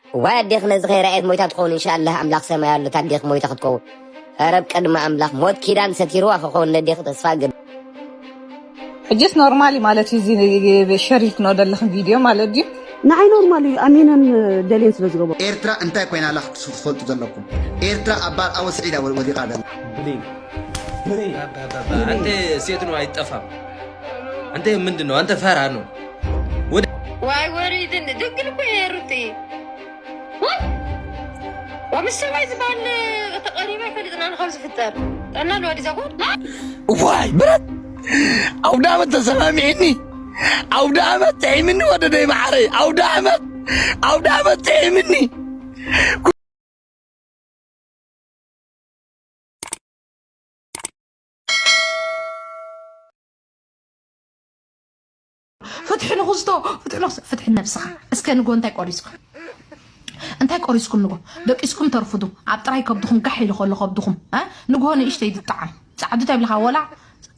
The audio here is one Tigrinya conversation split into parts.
ዋይ ኣዴኺ ነዚ ከይረኣየት ሞይታ ትኸውን። እንሻላህ ኣምላኽ ሰማይ ኣሎ፣ ኣዴኺ ሞይታ ክትከውን። ኧረ ብቅድሚ ኣምላኽ ሞት ኪዳን ሰቲርዋ ክኸውን ነዴኺ ተስፋ ግን። ሕጅስ ኖርማል እዩ ማለት እዩ። እዚ ሸር ኢልክኖ ዘለኽን ቪድዮ ማለት ድዩ? ንዓይ ኖርማል እዩ። ኣሚነን ደልየን ስለ ዝገበሩ። ኤርትራ እንታይ ኮይና ኣላ ክትፈልጡ ዘለኩም። ኤርትራ ኣብ ባርኣወ ስዒዳ ወዲቓ ዘላ። አንተ ሴት ነው አይጠፋም። አንተ ምንድን ነው አንተ ፈራ ነው። ዋይ ወሪድን ድንግል እኮ እየ ሩቲ ወይ ምስ ሰብኣይ ዝበሃል ተቐሪበ ኣይፈልጥን ኣነ ካብ ዝፍጠር ጠና ኣለዋ ዲዛ ጓል ዋይ ብረት ኣውደ ዓመት ተሰማሚዕኒ ኣውደ ዓመት ጥዒምኒ ወደደይ መዓረይ ኣውደ ዓመት ኣውደ ዓመት ጥዒምኒ ፍትሒ ንክስቶ ፍትሒ ንክስቶ ፍትሒ ነብስኻ እስከ ንጎ እንታይ ቆሪስኩም እንታይ ቆሪስኩም ንጎ ደቂስኩም ተርፍዱ ኣብ ጥራይ ከብድኹም ጋሕ ኢሉ ከሎ ከብድኹም እ ንግሆ ንእሽተይ ዝጠዓም ፃዕዱ ተብልኻ ወላ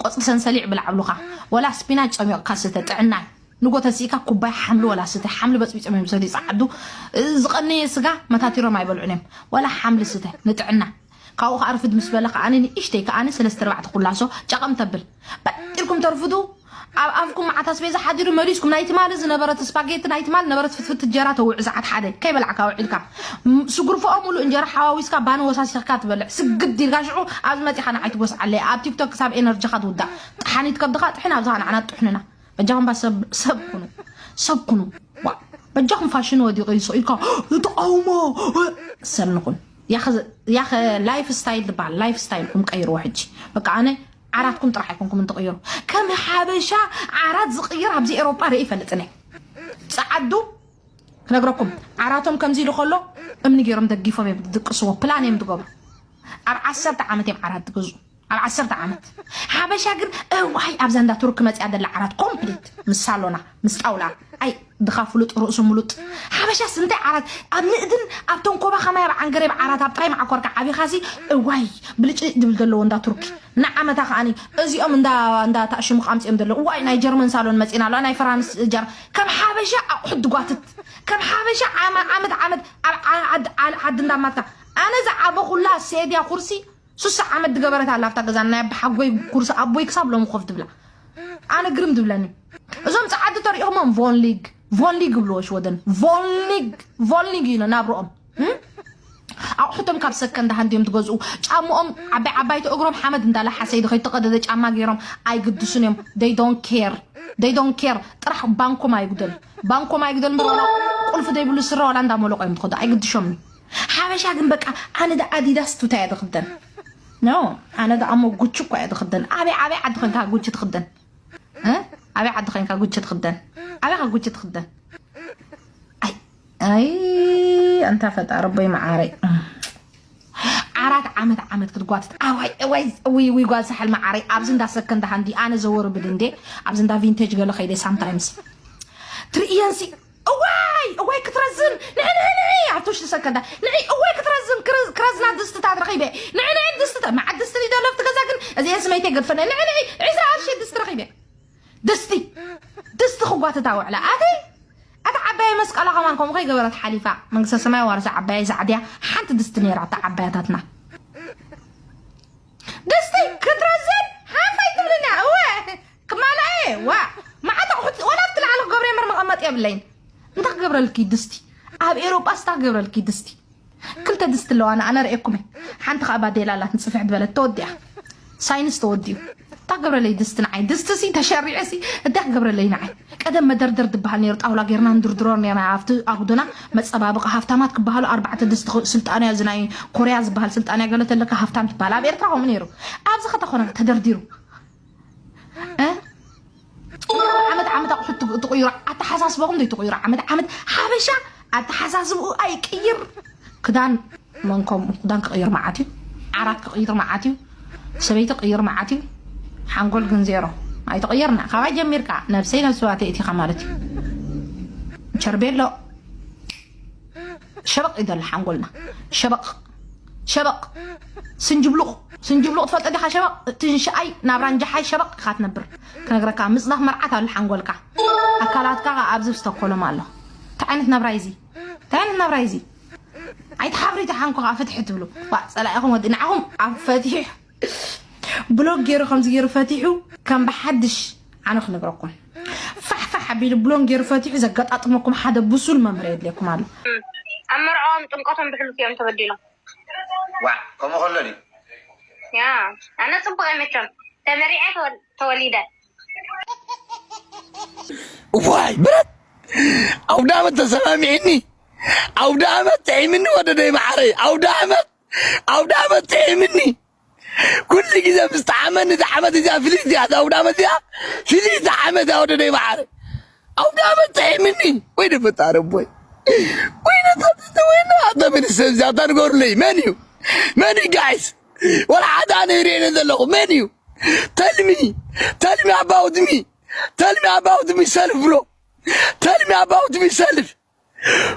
ቆፅሊ ሰንሰሊዕ ብላዕ ብሉኻ ወላ ስፒናች ፀሚቕካ ስተ ጥዕናይ ንጎ ተሲእካ ኩባይ ሓምሊ ወላ ስተ ሓምሊ በፅቢፆም እዮም ዝሰትዩ ፃዓዱ ዝቐነየ ስጋ መታቲሮም ኣይበልዑን እዮም ወላ ሓምሊ ስተ ንጥዕና ካብኡ ከዓ ርፍድ ምስ በለ ከዓ ንእሽተይ ከዓ ሰለስተ ኣርባዕተ ኩላሶ ጨቐም ተብል በጢርኩም ተርፍዱ ኣብ ኣፍኩም መዓት ኣስቤዛ ሓዲሩ መሊስኩም ናይ ትማሊ ዝነበረት ስፓጌቲ ናይ ትማሊ ነበረት ፍትፍት እንጀራ ተውዕዝ ዓት ሓደ ከይበላዕካ ውዒልካ ስጉርፎኦ ሙሉእ እንጀራ ሓዋዊስካ ባኒ ወሳሲኽካ ትበልዕ ስግድ ኢልካ ሽዑ ኣብዚ መፂኻ ንዓይ ትጎስዓለይ ኣብ ቲክቶክ ክሳብ ኤነርጂኻ ትውዳእ ጥሓኒት ከብድኻ ጥሕን ኣብዝኻ ንዓና ጥሕንና በጃኹም ባ ሰብ ሰብ ኩኑ ሰብ ኩኑ ዋ በጃኹም ፋሽን ወዲቑ እዩ ኢልካ ተቃውሞ ሰብ ንኹን ያኸ ላይፍ ስታይል ዝበሃል ላይፍ ስታይልኩም ቀይርዎ ሕጂ በቃ ኣነ ዓራትኩም ጥራሕ ኣይኮንኩም እንትቕይሩ ከም ሓበሻ ዓራት ዝቕይር ኣብዚ ኤሮጳ ርኢ ይፈልጥን እየ ጸዓዱ ክነግረኩም ዓራቶም ከምዚ ኢሉ ከሎ እምኒ ገይሮም ደጊፎም እዮም ዝድቅስዎ ፕላን እዮም ዝገብሩ ኣብ ዓሰርተ ዓመት እዮም ዓራት ዝገዝኡ ኣብ ዓሰርተ ዓመት ሓበሻ ግን እዋይ ኣብዛ እንዳ ቱርክ መፅያ ዘላ ዓራት ኮምፕሊት ምስ ሳሎና ምስ ጣውላ ኣይ ድኻ ፍሉጥ ርእሱ ሙሉጥ ሓበሻስ እንታይ ዓራት ኣብ ንእድን ኣብ ተንኮባ ከማይ ኣብ ዓንገሬብ ዓራት ኣብ ጥራይ መዓኮርካ ዓቢኻሲ እዋይ ብልጭ ድብል ዘለዎ እንዳ ቱርኪ ንዓመታ ከዓኒ እዚኦም እንዳ እንዳ ታሽሙቕ ኣምፂኦም ዘለዉ እዋይ ናይ ጀርመን ሳሎን መፂና ኣለዋ ናይ ፈራንስ ጀር ከም ሓበሻ ኣቑሑት ድጓትት ከም ሓበሻ ዓመት ዓመት ኣብ ዓዲ እንዳማትካ ኣነ ዝዓበኹላ ሴድያ ኩርሲ ሱሳ ዓመት ዝገበረት ኣላ ኣብታ ገዛ ናይ ኣባሓጎይ ኩርሲ ኣቦይ ክሳብ ሎሚ ኮፍ ትብላ ኣነ ግርም ትብለኒ እዞም ፀዓዲ ተሪኢኹሞም ቮንሊግ ቮንሊግ ይብልዎ ሽወደን ቮንሊግ ቮንሊግ እዩ ናብርኦም ኣቑሑቶም ካብ ሰከንድ ሃንድ እዮም ትገዝኡ ጫምኦም ዓባይ ዓባይቲ እግሮም ሓመድ እንዳላሓሰ ይድኸ ዝተቐደደ ጫማ ገይሮም ኣይግድሱን እዮም they don't care they don't care ጥራሕ ባንኮም ኣይጉደል ባንኮም ኣይጉደል እምበር ዋላ ቁልፊ ዘይብሉ ስረ ዋላ እንዳመለቆ እዮም ትኸዱ ኣይግድሾምን ሓበሻ ግን በቃ ኣነ ዳ ኣዲዳስ ቱታ እያ ትኽደን ኖ ኣነ ዳ ኣሞ ጉቺ እኮ እያ ትኽደን ኣበይ ኣበይ ዓዲ ኸንካ ጉቺ ትኽደን እ ኣበይ ዓዲ ኸንካ ጉቺ ትኽደን ኣበይ ኸ ጉቺ ትኽደን ኣይ ኣይ ኣንታ ፈጣሪ ቦይ መዓረይ ዓራት ዓመት ዓመት ክትጓትት ኣዋይ እዋይ ውይ ውይ ጓል ሳሕል መዓረይ ኣብዚ እንዳ ሰከንዳ ሃንዲ ኣነ ዘወርብድ እንዴ ኣብዚ እንዳ ቪንቴጅ ገለ ኸይደ ሳምታይምስ ትርእየንሲ እዋይ እዋይ ክትረዝን ንዒ ንዒ ንዒ ኣብቲ ውሽጢ ሰከንዳ ንዒ እዋይ ክትረዝን ክረዝና ድስትታት ረኺበ ንዒ ንዒ ድስትታት መዓት ድስቲ ሊደሎ ኣብቲ ገዛ ግን እዚአን ስመይተይ ገድፈለ ንዒ ንዒ ዒስራ ቅርሺ ድስቲ ረኺበ ድስቲ ድስቲ ክጓትታ ውዕላ ኣተይ ኣታ ዓባየ መስቀላ ከማን ከምኡ ከይገበረት ሓሊፋ መንግስተ ሰማይ ዋርሳ ዓባየ ዛዕድያ ሓንቲ ድስቲ ነይራ እታ ዓባያታትና ድስቲ ክትረዝን ሓንፋይ ትብልና እወ ክማላኤ ዋ መዓት ኣቑሑት ወላ ኣብቲ ላዕሊ ክገብረ የምር መቐመጢ የብለይን እንታይ ክገብረልኪ ድስቲ ኣብ ኤሮጳ ስታ ክገብረልኪ ድስቲ ክልተ ድስቲ ኣለዋ ኣነ ርእየኩም ሓንቲ ከዓ ባዴላ ኣላት ንፅፍሕ ዝበለት ተወዲኣ ሳይንስ ተወዲኡ እንታይ ክገብረለይ ድስቲ ንዓይ ድስቲ ሲ ተሸሪዐ ሲ እንታይ ክገብረለይ ንዓይ ቀደም መደርደር ዝበሃል ነይሩ ጣውላ ጌርና ንድርድሮ ነርና ኣብቲ ኣጉዶና መፀባበቂ ሃፍታማት ክበሃሉ ኣርባዕተ ድስቲ ስልጣንያ እዚ ናይ ኮርያ ዝበሃል ስልጣንያ ገለ ተለካ ሃፍታም ትበሃል ኣብ ኤርትራ ከምኡ ነይሩ ኣብዚ ከተኾነ ተደርዲሩ ዓመት ዓመት ኣቑሑት ትቕይሮ ኣተሓሳስበኹም ዶ ትቕይሮ ዓመት ዓመት ሓበሻ ኣተሓሳስብኡ ኣይቅይር ክዳን መንኮም ክዳን ክቕይር መዓት እዩ ዓራት ክቕይር መዓት እዩ ሰበይቲ ክቕይር መዓት እዩ ሓንጎል ግን ዜሮ ኣይትቕይርና ካባይ ጀሚርካ ነብሰይ ነብስዋተይ እቲኻ ማለት እዩ ቸርቤሎ ሸበቕ ይደሊ ሓንጎልና ሸበቕ ሸበቕ ስንጅብሉቕ ስንጅብሉቕ ትፈልጠ ዲኻ ሸበቕ ትንሽኣይ ናብ ራንጃሓይ ሸበቕ ኢኻ ትነብር ክነግረካ ምፅናፍ መርዓት ኣሎ ሓንጎልካ ኣካላትካ ኣብዚ ብስተኮሎም ኣሎ እንታይ ዓይነት ናብራ እዚ እንታይ ዓይነት ናብራ እዩ እዚ? ኣይትሓብሪ ደሓን እኮ ከዓ ፍትሒ ትብሉ። ዋ፣ ጸላኢኹም ወዲ ንዓኹም ኣብ ፈቲሑ ብሎክ ገይሩ ከምዚ ገይሩ ፈቲሑ ከም ብሓድሽ ኣነ ክነግረኩም። ፋሕ ፋሕ ኣቢሉ ብሎን ገይሩ ፈቲሑ ዘገጣጥመኩም ሓደ ብሱል መምህር የድልየኩም ኣሎ። ኣብ መርዓኦም ጥምቀቶም ብሕሉፍ እዮም ተበዲሎም። ዋ፣ ከምኡ ከሎ ድዩ? ያ፣ ኣነ ጽቡቕ እየ መቸም። ተመሪዐ ተወል-፣ ተወሊደ። ዋይ ብረት ኣውደ ዓመት ተሰማሚዕኒ፣ ኣውደ ዓመት ጥዒምኒ ወደደይ መዓረይ፣ ኣውደ ዓመት ኣውደ ዓመት ጥዒምኒ። ኩሉ ግዜ ምስ ጠዓመኒ እዛ ዓመት እዚኣ ፍልይቲ እያ፣ እዛ ኣውደ ዓመት እዚኣ ፍልይቲ ዓመት እያ ወደደይ መዓረይ። ኣውደ ዓመት ጥዒምኒ። ወይ ንፈጣሪ ኣቦይ፣ ወይ ነታ ወይ ኣታ መን ሰብ እዚኣ እታ ንገሩለይ፣ መን እዩ መን እዩ ጋይስ? ወላ ሓደ ኣነ ይርእየኒ ዘለኹ መን እዩ? Tell me, tell me about me, tell me about myself bro, tell me about myself.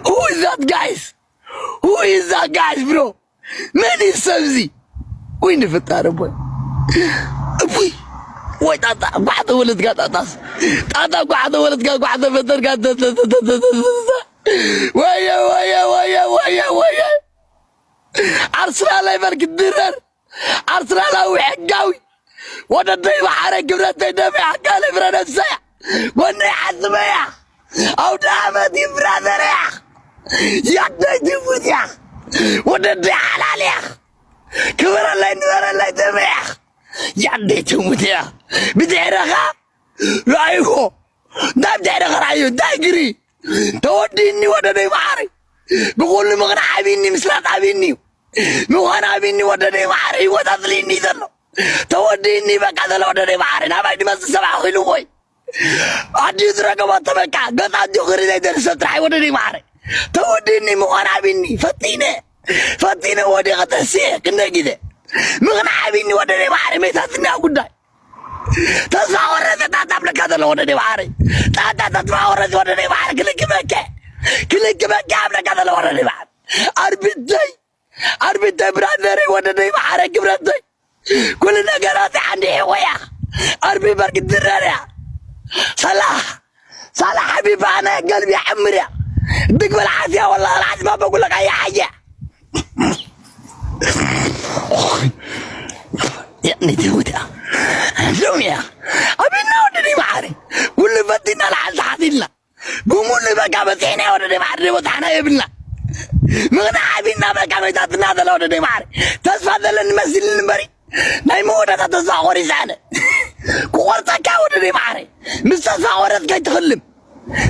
Who is that guys? Who is that guys bro? መን እዩ ሰብ እዚ? ወይ ንፍጣር እቦይ እቡይ ወይ ጣጣ ጓሕ ተወለድካ ጣጣስ ጣጣ ጓሕ ተወለድካ ጓሕ ተፈጠርካ ወየ ወየ ወየ ወየ ወየ ኣርስና ላይ በል ክድረር ኣርሰናላዊ ሕጋዊ ወደደይ መሓረ ክብረተይ ደመያ ኣካለ ፍረ ነብሰያ ጎነይ ዓስበያ ኣውደ ዓመት እዩ ብራዘረያ ያደይ ትሙትያ ወደደይ ሓላልያ ክብረለይ ንበረለይ ደመያ ያደይ ትሙትያ ብድሕረኻ ርኣይዎ እንታይ ብድሕረኻ ርኣዩ እንታይ ግሪ ተወዲእኒ ወደደይ መሓረይ ብኩሉ ምኽንያት ዓብይኒ ምስላት ዓብይኒ እዩ ምዃን ዓብይኒ ወደደይ መሓረይ ህይወት ኣጽልይኒ እዩ ዘሎ ተወዲእኒ በቃ ዘሎ ወደደይ መሓረይ ናባይ ድመጽእ ሰብ ኣኺሉ ወይ ኣዲኡ ዝረገቦ ተበቃ ገጽ ኣዲኡ ክሪ ዘይደርሰ ጥራሕ ወደደይ መሓረይ ተወዲእኒ ምዃን ዓብይኒ ፈቲነ ፈቲነ ወዲቐ ተስየ ክንደይ ግዜ ምኽንያት ዓብይኒ ወደደይ መሓረይ መይታትኒ ኣብ ጉዳይ ተስፋ ቆረጸ ጣጣ ኣብለካ ዘሎ ወደደይ መሓረይ ጣጣ ተስፋ ቆረጸ ወደደይ መሓረይ ክልክመከ ክልክመከ ኣብለካ ዘሎ ወደደይ መሓረይ ኣርቢተይ ኣርቢተይ ብራዘረይ ወደደይ መሓረይ ክብረተይ ኩሉ ነገራት ዓንዲ ሕቆያ ኣርቢ በርክ ድረርያ ሰላሕ ሳላ ሓቢባ ኣነ ገልቢ ዓምርያ ድግበል ዓስያ ወላ ዓዝማ በጉለቃ ይሓያ የእኒትውዳ ሎምያ ኣቢና ወደደይ መዓሪ ኩሉ ፈቲና ለዓል ተሓቲልና ብሙሉ በቃ በፂሕና ወደደይ መዓሪ ቦታሕና የብልና ምኽና ዓቢና በቃ መይታትና ዘለ ወደደይ መዓሪ ተስፋ ዘለኒ መሲልኒ እምበሪ ናይ መወዳእታ ተስፋ ቆሪፀ ኣነ ክቆርፀካ ወደደይ መዓሪ ምስ ተስፋ ቆረፅ ከይትኽልም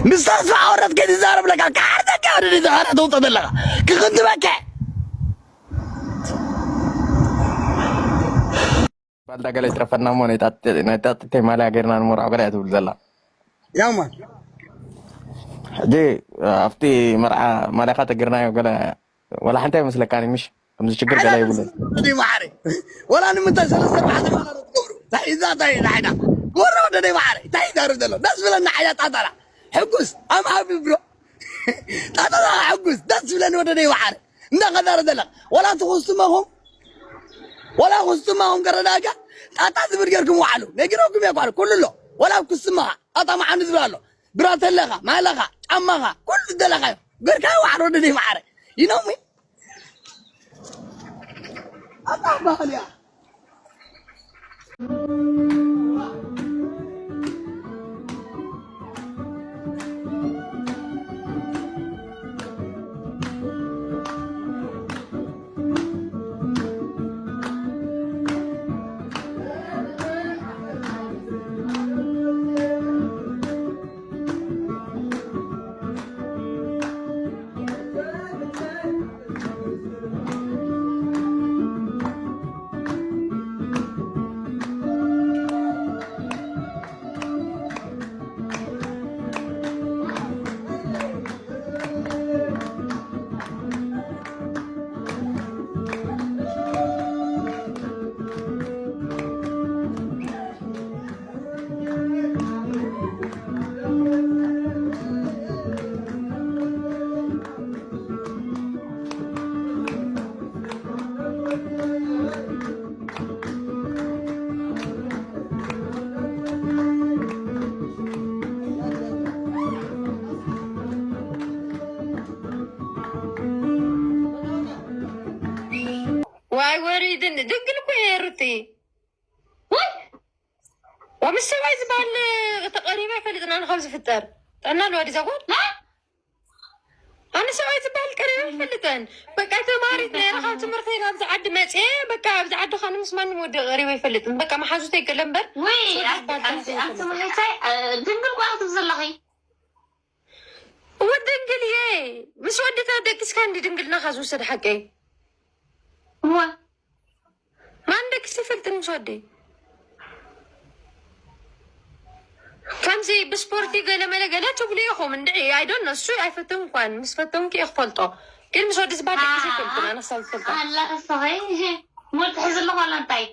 ምስ ተስፋ ቆረፅ ከይትዛረብ ለካ ክዓርፀካ ወደደይ ተኻረ ተውፀ ዘለካ ክኽንትበካ ባልዳ ገለ ይትረፈና እሞ ናይ ጣጥተይ ማልያ ገይርና ንመርዖ ገለ እያ ትብል ዘላ ያማ ሕጂ ኣብቲ መርዓ ማልያኻ ተገርናዮ ገለ ወላ ሓንቲ ኣይመስለካን ምሽ ከምዚ ችግር ገለ ይብሉ ዲ ማዕረ ወላ ንምንታይ ሰለስተ ኣርባዕተ ማላ ትገብሩ እንታይ እዛ እንታይ ላሕዳ ጎረ ወደ ናይ ማዕረ እንታይ ይዛረብ ዘሎ ደስ ብለና ሓያ ጣጣላ ሕጉስ ኣም ሃቢ ብሮ ጣጣላ ሕጉስ ደስ ብለኒ ወደ ናይ ማዕረ እንዳ ከዛረ ዘለካ ወላ ትኹስመኹም ወላ ኩስቱማኹም ከረዳእካ ጣጣ ዝብል ጌርኩም ውዓሉ ነጊረኩም እየ ኳል ኩሉ ኣሎ ወላ ኩስማኻ ኣጣ መዓኒ ዝብል ኣሎ ብራት ኣለኻ ማለኻ ጫማኻ ኩሉ ዝደለኻዮ ገርካ ዋዕሮ ድኒ ማዕረ ይኖሚ ኣጣ ባህልያ ኣይወሪድን። ድንግል እኮ እየ ሩቲ። ወይ? ዋ፣ ምስ ሰብኣይ ዝበሃል ተቐሪበ ኣይፈልጥን ኣነ ካብ ዝፍጠር። ጥዕና ኣለዋ ድዛ ጓል? ኣነ ሰብኣይ ዝበሃል ቀሪበ ኣይፈልጥን። በቃ ተማሪት ነይረ፣ ካብ ትምህርቲ ናብዚ ዓዲ መፅየ። በቃ ኣብዚ ዓዲ ኸነ ምስ ማንም ወዲ ቀሪበ ኣይፈልጥን። በቃ መሓዙተይ ገለ እምበር። ወይ፣ ሰው ኣቲ፣ ዝበሃል ኣቲ፣ ሰው ኣቲ ኣይፈልጥን። ሙሉታይ፣ እ፣ ድንግል ጓል ክትብዚ ዘለኺ? እወ ድንግል እየ። ምስ ወዲ ተደቂስካ እንዲ ድንግልናኻ ዝውሰድ ሓቀይ? እወ። ማን ደቂስ ይፈልጥን ምስ ወዲ? ከምዚ ብስፖርቲ ገለ መለ ገለ ትብሉ ኢኹም እንድዒ። I don't know፣ እሱ ኣይፈተውን እኳን። ምስ ፈተውንኪ እየ ክፈልጦ። ግን ምስ ወዲ ዝበሃል ደቂስ ኣይፈልጥን፣ ኣነ ክሳብ ዝፈልጦ። ኣላ እሰኸይ፣ ሞት ትሕዚ ኣለኹ ኣላ እንታይ?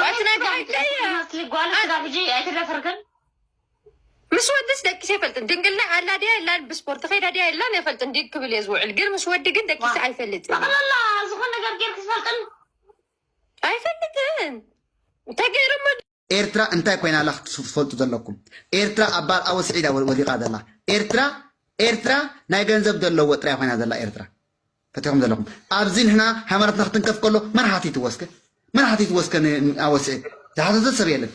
ኣቲ ናይ ብሓቂ እያ። መስሊ ጓል ስጋ ሕጂ ኣይትደፍር ግን? ምስ ወድስ ደቂሰ ይፈልጥን። ድንግልና ኣላ ድያ የላን፣ ብስፖርት ኸይዳ ድያ የላን ይፈልጥን። ድግ ክብል እየ ዝውዕል፣ ግን ምስ ወዲ ግን ደቂሰ ዋ። ኣይፈልጥን። ጠቕላላ ዝኾነ ነገር ጌርኪ ትፈልጥን? ኣይፈልጥን። እንታይ ገይሮሞ? ኤርትራ እንታይ ኮይና ኣላ ክትፈልጡ ዘለኩም። ኤርትራ ኣብ ባርኣ ወስዒዳ ወ-፣ ወዲቓ ዘላ። ኤርትራ፣ ኤርትራ ናይ ገንዘብ ዘለዎ ጥራይ ኮይና ዘላ ኤርትራ። ፈቲኹም ዘለኹም። ኣብዚ ንሕና ሃይማኖትና ክትንከፍ ከሎ መን ሓቲትዎ እስከ? መን ሓቲትዎ እስከ ን-፣ ን-፣ ኣብ ወስዒት? ዝሓተተ ሰብ የለን።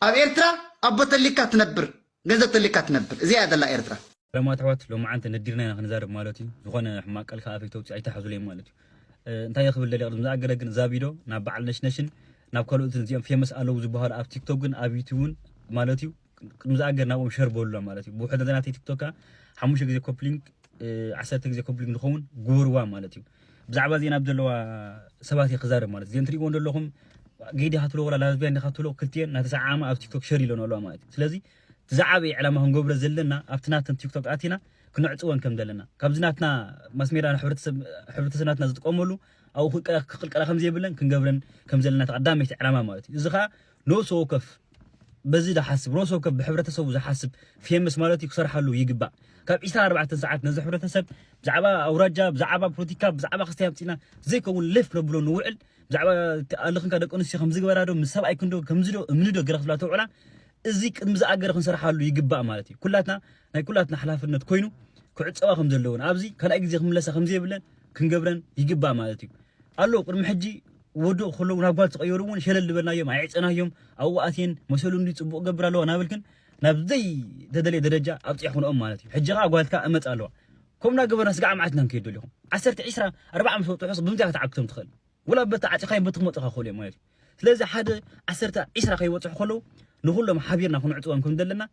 ኣብ ኤርትራ ኣቦ ተሊካ ትነብር፣ ገንዘብ ተሊካ ትነብር። እዚኣ እያ ዘላ ኤርትራ። ሰላማት ኣሕዋት፣ ሎማዓንቲ ነዲርና ኢና ክንዛረብ ማለት እዩ። ዝኾነ ሕማቅ ቃል ከኣ ኣፈይ ተውፅእ ኣይትሓዙለይ ማለት እዩ። እ፣ እንታይ እየ ክብል ደልየ ቅድሚ ዝኣገለ ግን እዛ ቪድዮ ናብ በዓል ነሽነሽን ናብ ካልኦትን እዚኦም ፌመስ ኣለዉ ዝበሃሉ ኣብ ቲክቶክ ግን ኣብ ዩቱብ እውን ማለት እዩ ቅድሚ ዝኣገር ናብኦም ሸር በሉላ ማለት እዩ። ብውሕድ ናተይ ቲክቶካ ሓሙሽተ ግዜ ኮፕሊንግ፣ እ፣ ዓሰርተ ግዜ ኮፕሊንግ ዝኸውን ግበርዋ ማለት እዩ። ብዛዕባ እዚአን ኣብ ዘለዋ ሰባት እየ ክዛረብ ማለት እዩ። እዚአን ትሪእዎ እንደለኹም ጌይ ዲኻ ትብሎ ወላ ላዝቢያን ዲኻ ትብሎ ክልቲአን እናተሰዓዓማ ኣብ ቲክቶክ ሸር ኢለን ኣለዋ ማለት እዩ። ስለዚ እቲ ዝዓበየ ዕላማ ክንገብሮ ዘለና ኣብቲ ናተን ቲክቶክ ኣቲና ክነዕፅወን ከም ዘለና ካብዚ ናትና ማስሜዳ ሕብረተሰብ፣ ሕብረተሰብ ናትና ዝጥቀመሉ ኣብኡ ክቀ-፣ ክቅልቀላ ከም ዘይብለን ክንገብረን ከም ዘለና እቲ ቀዳመይቲ ዕላማ ማለት እዩ። እዚ ኸዓ ነብሰ ወከፍ በዚ ዝሓስብ፣ ነብሰ ወከፍ ብሕብረተሰቡ ዝሓስብ ፌመስ ማለት እዩ ክሰርሓሉ ይግባእ። ካብ ዒስራን ኣርባዕተን ሰዓት ነዚ ሕብረተሰብ ብዛዕባ ኣውራጃ፣ ብዛዕባ ፖለቲካ፣ ብዛዕባ ክስታይ ኣምፂና ዘይከውን ሌፍ ነብሎ ንውዕል። ብዛዕባ ኣለኽንካ ደቂ ኣንስትዮ ከምዚ ግበራ ዶ፣ ምስ ሰብኣይ ክንዶ ከምዚ ዶ እምኒ ዶ ገለ ክትብላ ተውዕላ። እዚ ቅድሚ ዝኣገረ ክንሰርሓሉ ይግባእ ማለት እዩ። ኩላትና፣ ናይ ኩላትና ሓላፍነት ኮይኑ ክዕፀዋ ከም ዘለዎን ኣብዚ ካልኣይ ግዜ ክምለሳ ከም ዘይብለን ክንገብረን ይግባእ ማለት እዩ። ኣሎ ቅድሚ ሕጂ ወዶ ከለዉ ናብ ጓል ተቐየሩ እውን ሸለል ዝበልናዮም፣ ኣየዕፀናዮም፣ ኣብኡ ኣትየን መሰሉ እንዲ ፅቡቕ ገብር ኣለዋ እናበልክን ናብ ዘይተደለየ ደረጃ ኣብፂሕኩንኦም ማለት እዩ። ሕጂ ኸዓ ጓልካ እመፅ ኣለዋ። ከምኡ እናገበርና ስጋዕ መዓት ኢና ንከይድ ደሊኹም። ዓሰርተ፣ ዒስራ፣ ኣርባዓ ምስ በፅሑስ ብምንታይ ክትዓግቶም ትኽእል? ወላ በቲ ዓፂኻዮም በቲ ክመፁኻ ክኽእሉ እዮም ማለት እዩ። ስለዚ ሓደ ዓሰርተ፣ ዒስራ ከይበፅሑ ከለዉ ንኹሎም ሓቢርና ክንዕፅዎም ከም ዘለና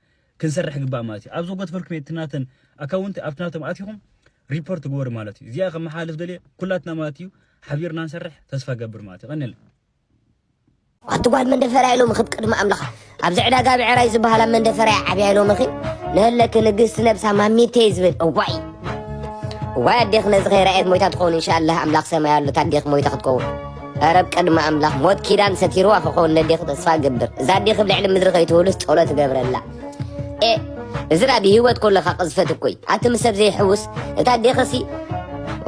ክንሰርሕ ይግባእ ማለት እዩ። ኣብዚ ክገድፈልኩም እየ፣ እቲ ናተን ኣካውንት ኣብቲ ናቶም ኣቲኹም ሪፖርት ግበሩ ማለት እዩ። እዚኣ ከመሓላልፍ ደልየ ኩላትና ማለት እዩ ሓቢርና ንሰርሕ ተስፋ ገብር ማለት እዩ። ቀኒለ። ኣቲ ጓል መንደፈርያ ኢሎምኺ ብቅድሚ ኣምላኽ። ኣብዚ ዕዳጋ ብዕራይ ዝበሃላ መንደፈርያ ዓብያ ኢሎምኺ። ንህለኪ ንግስቲ ነብሳ ማሚተይ ዝብል። እዋይ። እዋይ ኣዴኺ ነዚ ከይረኣየት ሞይታ ትኸውን። ኢንሻላህ ኣምላኽ ሰማይ ኣሎ፣ እታ ኣዴኺ ሞይታ ክትከውን። ኧረ ብቅድሚ ኣምላኽ ሞት ኪዳን ሰቲርዋ ክኸውን ነዴኺ ተስፋ እገብር። እዛ ኣዴኺ ኣብ ልዕሊ ምድሪ ከይትህሉስ ጸሎት እገብረላ። ኤ፣ እዚ ደኣ ብህይወት ከለኻ ቅዝፈት እኮ እዩ። ኣቲ ምስ ሰብ ዘይሕውስ፣ እታ ኣዴኺሲ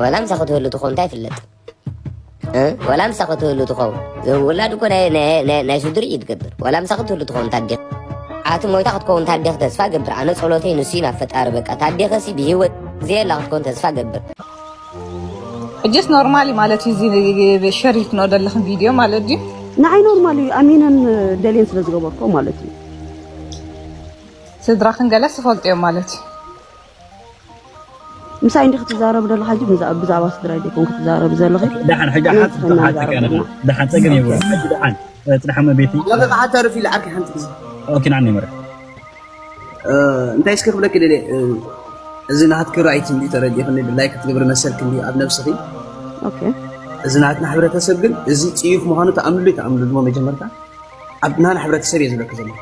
ወላ ምሳ ክትህሉ ትኸውን እንታይ ይፍለጥ? እ? ወላ ምሳ ክትህሉ ትኸውን። ውላድ እኮ ናይ፣ ናይ፣ ናይ፣ ናይ ስድሪ እዩ ትገብር። ወላ ምሳ ክትህሉ ትኸውን ታዴኽ። ኣቲ ሞይታ ክትከውን ታዴኽ ተስፋ ገብር። ኣነ ጸሎተይ ንሱ እዩ ናብ ፈጣሪ በቃ። ታዴኸሲ ብህይወት ዘየላ ክትከውን ተስፋ ገብር። ሕጅስ ኖርማል እዩ ማለት እዩ። እዚ ሸር ኢልክንኦ ዘለኽን ቪድዮ ማለት ድዩ? ንዓይ ኖርማል እዩ። ኣሚነን ደልየን ስለ ዝገበርክኦ ማለት እዩ። ስድራኽን ገለስ ትፈልጡ እዮም ማለት እዩ። ምሳይ እንዲኺ ክትዛረቢ ዘለኺ ሕጂ ብዛ-፣ ብዛዕባ ስድራይ ዲኹም ክትዛረቢ ዘለኺ? ደሓን፣ ሕጂ ኣነ ሓንቲ ንስኺ ሕቶ ክሓተኪ ኣለና። ኣለና። ደሓን፣ ጸገም የብሉን። ኦኬ። ሕጂ ደሓን፣ እ፣ ጽናሕ እመቤቲ። ዋላ ከዓ ተርፊ ኢለ ዓርኪ ሓንቲ ግዜ። ኦኬ፣ ንዓኒ ምረ። እ፣ እንታይ እስከ ክብለኪ ደልየ፣ እ፣ እዚ ናትኪ ራይት እንዲ ተረዲእኽኒ፣ ብላይክ ክትገብሪ መሰልኪ እንዲ ኣብ ነብስኺ። ኦኬ። እዚ ናትና ሕብረተሰብ ግን እዚ ጽዩፍ ምዃኑ ተኣምንሉ ይተኣምንሉ እሞ መጀመርታ ኣብ ናና ሕብረተሰብ እየ ዝብለኪ ዘለኹ።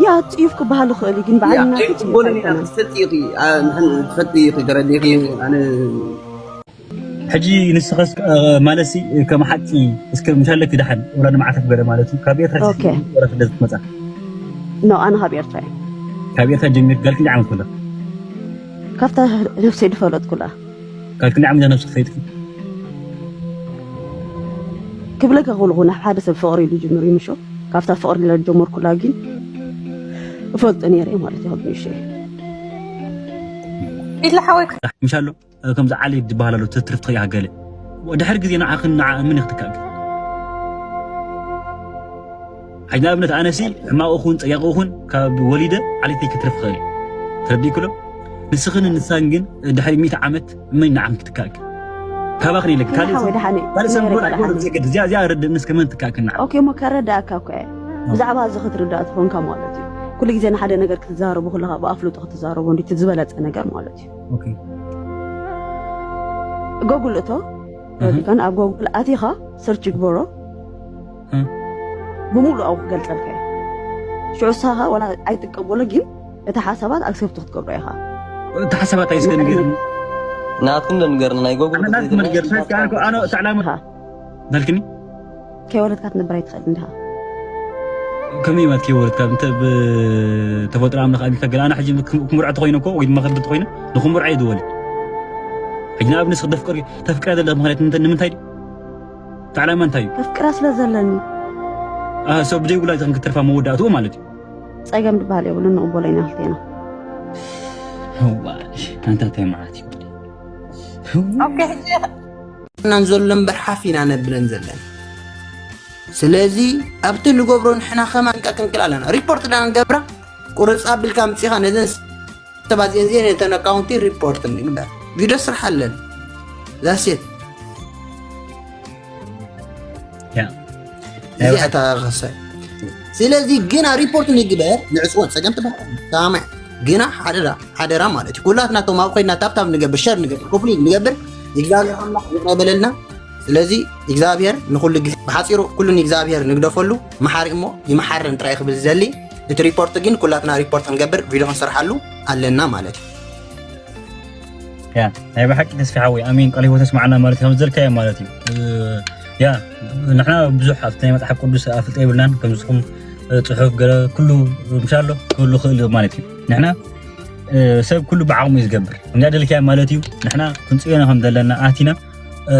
ያ፣ ጽዩፍ ክበሃል ይኽእል እዩ፣ ግን ያ፣ ባዕልና ኣይቅበሎን ኢና፣ ኣይኮነን። ክትፈልጢ ኢኺ፣ ኣ፣ ንሕን ትፈልጢ ኢኺ፣ ተረዲእኺ፣ ኣነ ሕጂ ንስኸስ፣ እ፣ ማለትሲ ከም ሓቂ እስከ ምሻለኪ ደሓን ወላ ንመዓት ገለ ማለት እዩ። ካብ ኤርትራ ኦኬ። ወላ ስደት ትመጻ? ኖ፣ ኣነ ካብ ኤርትራ እየ። ካብ ኤርትራ ጀሚርኪ ጋል ክንደይ ዓመት ኮላ? ካብታ ነብሰይ ዝፈለጥኩላ። ካብ ክንደይ ዓመት ነብሲ ትፈልጥኪ? ክብለካ ከለኹ ናብ ሓደ ሰብ ፍቕሪ ኢሉ ጅምር እዩ ምሾ። ካብታ ፍቕሪ ኢለ ዝጀመርኩላ ግን እፈልጦ ነይረ ማለት እዩ፣ ካብ ንእሽተይ። ኢድለ ሓወይ። ምሻሎ? ከምዚ ዓሌት ዝበሃል ኣሎ፣ ትርፍ ትኽእል ገለ። ድሕሪ ግዜ ንዓኽን ንዓኣ መን ክትካእ? ሕጂ ንኣብነት ኣነሲ ሕማቕ ይኹን ጸያቕ ይኹን ካብ ወሊደ ዓሌተይ ክትርፍ ክኽእል እዩ። ተረዲእክሎ? ንስኽን ንሳን ግን ድሕሪ ሚእቲ ዓመት መን ንዓኽን ክትካእክ? ካባኽን ኢለክ ካልእ ሰብ፣ ካልእ ሰብ ክወልድ ኣይኮነን ዘገድስ። እዚኣ፣ እዚኣ ኣረድእኒ እስከ መን ትካእክን ንዓኽን? ኦኬ፣ እሞ ከረዳእካ እኮ እየ። ብዛዕባ እዚ ክትርዳእ ትኾንካ ማለት እዩ። ኩሉ ግዜ ንሓደ ነገር ክትዛረቡ ከለኻ ብኣፍልጦ ክትዛረቡ እንዲ እቲ ዝበለጸ ነገር ማለት እዩ። ኦኬ። ጎጉል እቶ፣ እህ። ከን ኣብ ጎጉል ኣቲኻ ሰርች ግበሮ። እህ። ብምሉእ ኣብኡ ክገልጸልካ እዩ። ሽዑ ንስኻ ወላ ኣይትቀበሎ፣ ግን እቲ ሓሳባት ኣክሰፕት ክትገብሮ ኢኻ። እቲ ሓሳባት ኣይስገን ግን ናትኩም ዶ ንገርኒ፣ ናይ ጎጉል ኣነ ናትኩም ክትገርኒ? ንገር፣ ፈቃ፣ ኣነ፣ ኣነ፣ እቲ ዕላማ ኢኻ። በልክኒ? ከይወለድካ ትነብር ኣይትኽእል እንዲኻ። ከመይ ማለት ከይወለድካ? እንተ ብተፈጥሮ ኣምላኽ ኣቢልካ ገለ፣ ኣነ ሕጂ ክም-፣ ክምርዖ ተኾይነ እኮ፣ ወይ ድማ ከብድ ተኾይነ፣ ንኽምርዖ እየ ዝወልድ። ሕጂ ንኣብነት፣ ተፍቅር-፣ ተፍቅራ ዘለኻ ምኽንያት ንምንታይ፣ ንምንታይ ድዩ? እቲ ዕላማ እንታይ እዩ? ከፍቅራ ስለ ዘለኒ። ኣህ፣ ሰብ ብደይ ውላድ ከም ክትርፋ መወዳእትኡ ማለት እዩ። ጸገም ዝበሃል የብሉን፣ ንቕበሎ ኢና ክልቴና። እዋይ፣ ኣንታ እንታይ መዓት እዩ? ኦኬ፣ ሕጂ ናን ዘሎ እምበር ሓፍ ኢና ነብለን ዘለና። ስለዚ ኣብቲ ንገብሮ ንሕና ከማን ክንክል ኣለና። ሪፖርት ዳ ንገብራ፣ ቁርጽ ኣቢልካ ኣምጺኻ ነዘን ሰባት እዚአን፣ እዚአን ነተን ኣካውንቲ ሪፖርት ንግበር። ቪድዮ ስራሕ ኣለን። ዛሴት። ያ። እዚኣ እታ ኸሳይ። ስለዚ ግና ሪፖርት ንግበር፣ ንዕጽወን ጸገም ትበሃል። ሰማዕ። ግና ሓደራ፣ ሓደራ ማለት እዩ። ኩላትና እቶም ኣብ ኮይና ታብታብ ንገብር፣ ሸር ንገብር፣ ኮፕሊት ንገብር፣ እግዚኣብሔር ኣምላኽ ይቕረ በለልና። ስለዚ እግዚኣብሔር ንኹሉ ግዜ፣ ብሓጺሩ ኩሉ ንእግዚኣብሔር ንግደፈሉ፣ መሓሪ እሞ ይመሓረን ጥራይ ክብል ዝደሊ። እቲ ሪፖርት ግን ኩላትና ሪፖርት ክንገብር፣ ቪድዮ ክንሰርሓሉ ኣለና ማለት እዩ። ያ፣ ናይ ብሓቂ ተስፋ ሓወይ፣ ኣሜን፣ ቃል ህይወት ተስማዕና ማለት እዩ፣ ከም ዝበልካዮ ማለት እዩ። እ፣ ያ፣ ንሕና ብዙሕ ኣብቲ ናይ መጽሓፍ ቅዱስ ኣፍልጦ የብልናን፣ ከም ንስኹም፣ እ፣ ጽሑፍ ገለ ኩሉ፣ ምሻ ኣሎ፣ ክህሉ ክእል ማለት እዩ። ንሕና፣ እ፣ ሰብ ኩሉ ብዓቕሙ እዩ ዝገብር። ከምዚኣ ደልካያ ማለት እዩ፣ ንሕና ክንጽዮና ከም ዘለና ኣቲና፣ እ፣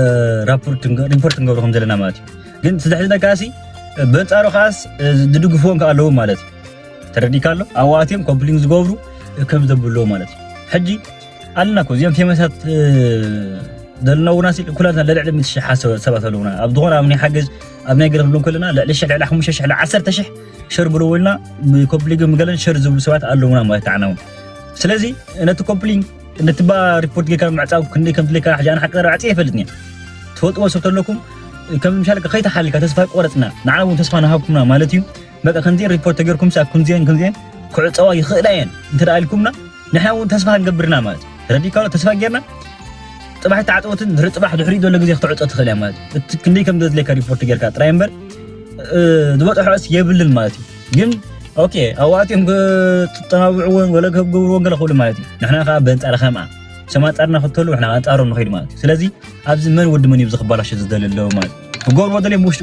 ራፖርት ንገ-፣ ሪፖርት ንገብሮ ከም ዘለና ማለት እዩ። ግን ስለ ሕዚ ደቃሲ፣ እ፣ በንጻሩ ከኣስ፣ እ፣ ዝድግፍዎም ከኣ ኣለዉ ማለት እዩ። ተረዲእካ ኣሎ? ኣብኡ ኣትዮም ኮምፕሊን ዝገብሩ፣ እ፣ ከም ዘብሉ ኣለዉ ማለት እዩ። ሕጂ ኣለና እኮ፣ እዚኦም ፌመሳት፣ እ፣ ዘለና እውን ኣሲ ኩላትና ልዕሊ ሚእቲ ሺሕ ሓሰ-፣ ሰባት ኣለውና። ኣብ ዝኾነ ኣብ ናይ ሓገዝ፣ ኣብ ናይ ገለ ክንብሎም ከለና ልዕሊ ሽሕ፣ ልዕሊ ሓሙሽተ ሽሕ፣ ልዕሊ ዓሰርተ ሽሕ ሸር ብልዎ ኢልና ብኮምፕሊን ገለን ሸር ዝብሉ ሰባት ኣለውና ማለት ንዓና እውን። ስለዚ ነቲ ኮምፕሊን፣ ነቲ ባ ሪፖርት ጌርካ ምዕጻው ክንደይ ከም ትለካ ሕጂ ኣነ ሓቂ ዘረባ ዓጽየ ኣይፈልጥን እየ። ትፈልጥዎ ሰብ ተለኩም ከም ምሻል ከይተሓልካ ተስፋ ቆረጽና፣ ንዓና እውን ተስፋ ንሃብኩምና ማለት እዩ። በቃ ከምዚአን ሪፖርት ተገይርኩም ሳ ከምዚአን ከምዚአን ክዕጸዋ ይኽእላ እየን እንተ ደኣ ኢልኩምና ንሕና እውን ተስፋ ክንገብርና ማለት እዩ። ተረዲእካ ኣሎ? ተስፋ ጌርና ጽባሕ ተዓጸወትን ድሕሪ ጽባሕ ድሕሪኡ ዘሎ ግዜ ክትዕጾ ትኽእል እያ ማለት እዩ። እቲ ክንደይ ከም ዘድልየካ ሪፖርት ጌርካ ጥራይ እምበር፣ እ፣ ዝበጽሖስ የብልን ማለት እዩ። ግን ኦኬ፣ ኣብኡ ኣትዮም ክጠናብዕዎን ወለ ክገብርዎን ገለ ክብሉ ማለት እዩ። ንሕና ከኣ በንጻር ከምኣ፣ ሰብ ኣንጻርና ክትተሉ ንሕና ኣንጻሮም ንኸይድ ማለት እዩ። ስለዚ ኣብዚ መን ወዲ መን እዩ ኣብዚ ክባላሾ ዝደሊ ኣለዎ ማለት እዩ። ክገብርዎ ደልዮም ብውሽጢ